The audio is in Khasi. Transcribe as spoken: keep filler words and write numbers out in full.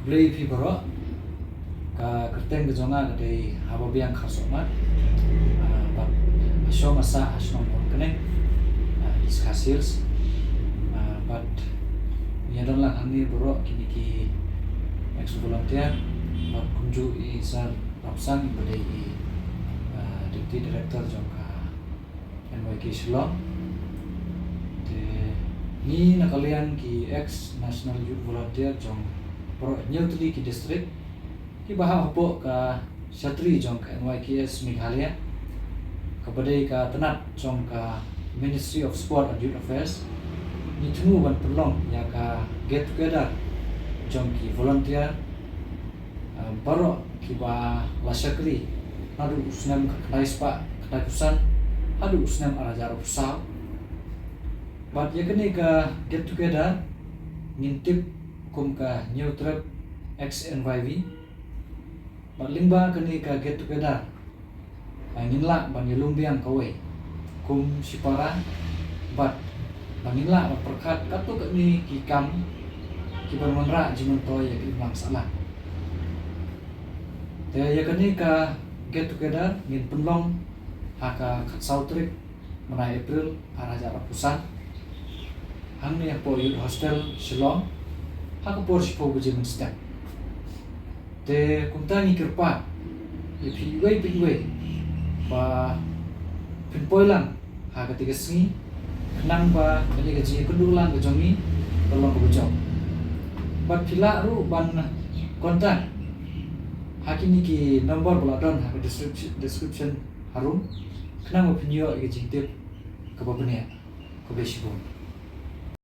Khublei ïa phi baroh. Ka kyrteng ka jong nga ka dei Hababiang Kharsohmat. Ah, bad nga shong nga sah ha shnong Nongkneng, ah, East Khasi Hills. Ah, bad ngi ïa don lang hangne baroh kine ki ex volunteer, bad kumjuh i Sir Rapsang iba dei i, ah, Deputy Director jong ka N Y K Shillong. Te ngi na ka liang ki ex National Youth Volunteer jong baroh hynñiew tylli ki district kiba hap hapoh ka shatri jong ka N Y K S Meghalaya, kaba dei ka tnat jong ka Ministry of Sport and Youth Affairs. Ngi thmu ban pynlong ïa ka get together jong ki volunteer, ah, baroh kiba la shakri naduh u snem khyndai spah khyndai phew san haduh u snem ar hajar arphew saw. Bad ïa kane ka get together ngin tip kum ka Hynñiewtrep X N Y V. Bad lyngba kane ka get together, ah, ngin lah ban ïalum biang kawei kum shipara, bad ba ngin lah ban pyrkhat katto katne ki kam kiban wanrah jingmyntoi ïa ka imlang sahlang. Te ïa kane ka get together ngin pynlong ha ka khatsaw tarik bnai April ar hajar arphew san, hangne hapoh Youth Hostel Shillong, ha ka por shiphew baje mynstep. Te kumta ngi kyrpad ïa phi iwei pa iwei ba phin poi lang ha kata ka sngi, khnang ba kane ka jingïakynduh lang ka jong ngi ka long kaba jop. Bad phi lah ruh ban contact ha kine ki number ba la don ha ka description, description harum, khnang ba phin ïoh ïa ka jingtip kaba bniah. Khublei shibun.